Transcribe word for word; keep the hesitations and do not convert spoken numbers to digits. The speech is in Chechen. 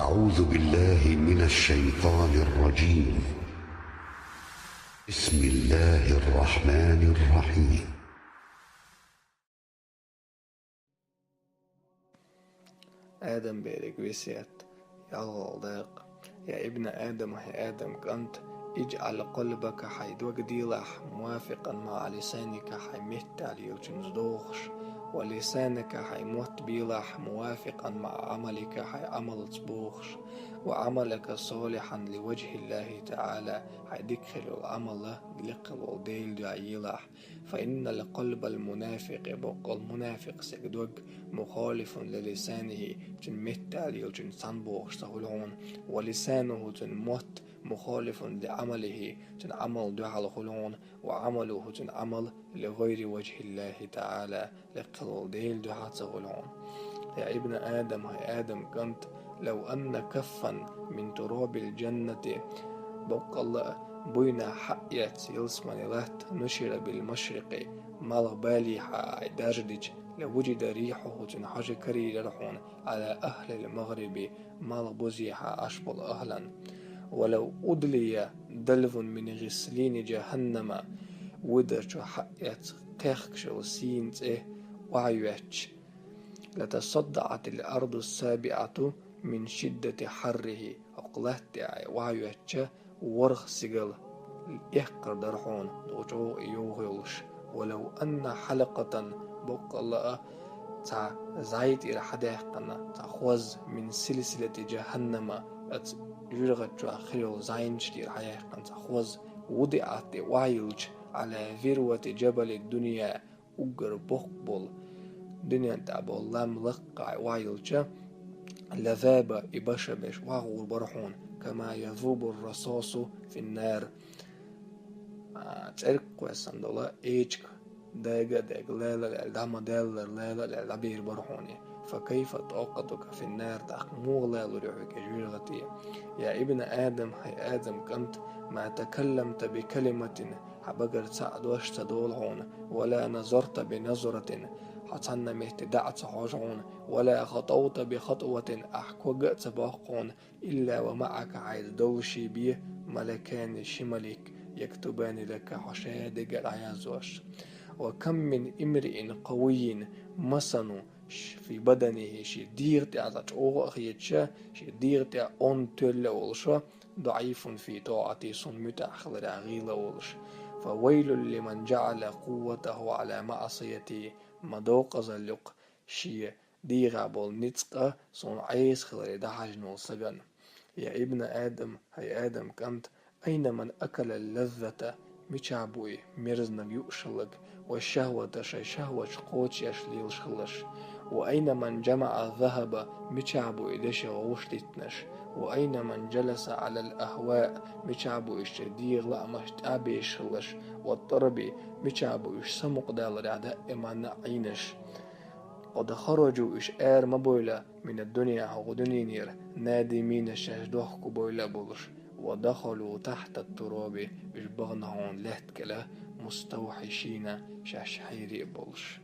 أعوذ بالله من الشيطان الرجيم. بسم الله الرحمن الرحيم. Адам берега весет. ЯлгӀалдакъ. يا ابن آدم, хӀай Адам кӀант, اجعل قلبك, хьай дог делахь, موافقا مع لسانك, хьай меттала йолчунца догӀуш, ولسانك, хьай мотт белахь, موافقا مع عملك, хьай Ӏамалца богӀуш, وعملك صالحا لوجه الله تعالى, хьай дика хила йола Ӏамал лекха волу Делан дуьхьа елахь. فإن القلب المنافق, боккъал мунафикъ стеган дог, مخالف للسانه, цуьнан меттала йолчунна цхьаьна богӀуш ца хуьлу хьуна, ولسانه, цуьнан мотт, مخالف لعمله, цуьнан Ӏамал дуьхьал хуьлу хьуна, وعمله, цуьнан Ӏамал, لغير وجه الله تعالى, лекха волу Делан дуьхьа ца хуьлу хьуна. يا ابن آدم, хӀай Адам кӀант, لو أن كفا من تراب الجنة, боккъалла а буйнахь хьаэцна ялсаманин латта, نشر بالمشرق, малхбалехьа хьай даржадича, لوجد ريحه, цуьнан хьожа карийрара хьуна, على أهل المغرب, малхбузехьа Ӏаш болу ахӀлан. ولو أدلي دلو من غسلين جهنم, вударчу хьаэцна кхехкаш йолу сийна цӀе охьайоьттича, لتصدعت الأرض السابعة من شدة حره, хӀокху латта тӀехь охьайоьттича, ворхӀ сигал эккхар дара хьуна, дукха чӀогӀа йовха йолуш. ولو أن حلقة, боккъалла а цхьа зӀай тӀера хьадаьккхина цхьа хӀоз, من سلسلة جهنم, оцу жуьргӀат чохь хир йолу зӀайнаш тӀера хьаяьккхина цхьа хӀоз, وضعت, и охьайиллича, على ذروة جبل الدنيا, уггар боккха болу, дуьнен тӀехь болу лам лакхахь охьайиллича, لذاب, и башха беш охьагӀур бара хьуна, كما يذوب الرصاص في النار. А, цӀерга кхоьссина долу эчиг дайга а дайга, лела а лела, дӀа ма-деллара, лела а лела, дӀабийр бара хьуна и. فكيف طاقتك في النار, тӀаккха муха лалур ю хьоьга и жуьргӀате? يا ابن آدم, хӀай Адам кӀант, ما تكلمت بكلمة, хьан багара цхьаъ дош ца долу хьуна, ولا نظرت بنظرة, хьо цхьанна метте дӀа а ца хьожу хьуна, ولا خطوت بخطوة, ахь ког а ца боккху хьуна, إلا ومعك, хьайца долуш бен, ملكان, ши малик, يكتبان لك, хьо шадерг а дӀаяздеш. وكم من امرئ قوي, масала, في بدنه, шен дегӀа тӀехь цхьа чӀогӀа а хеташ, шен дегӀа тӀехь онда, тоьлла а волуш, ضعيف في طاعتي, суна муьтӀахь хиларехь гӀийла а волуш. فويل لمن جعل قوته على معصيتي, ма докъазалла ю-кх шен дегӀахь болу ницкъ суна Ӏеса хиларе дӀахьаьжна волу стагана. يا ابن آدم, хӀай Адам кӀант, أين من أكل اللذة, мичахь бу и мерзаниг юуш хилларг, والشهوة, шайн шахӀваташ кхочушъеш лелаш хилларш? وأين من جمع الذهب, мичахь бу и дешан гӀовш диттинарш? وأين من جلس على الأهواء, мичахь бу и шайн дегӀан лаамашна тӀаьхьабезаш хилларш? والطرب, мичахь бу уьш самукъадаларехь даиманна а Ӏийнарш? قد خرجوا, уьш ара ма бойла, من الدنيا, хӀокху дуьненера, نادمين, шаьш дохко бойла а болуш, ودخلوا تحت التراب, уьш бахана хьуна лаьтта кӀела, مستوحشين, шаьш хьайре а болуш.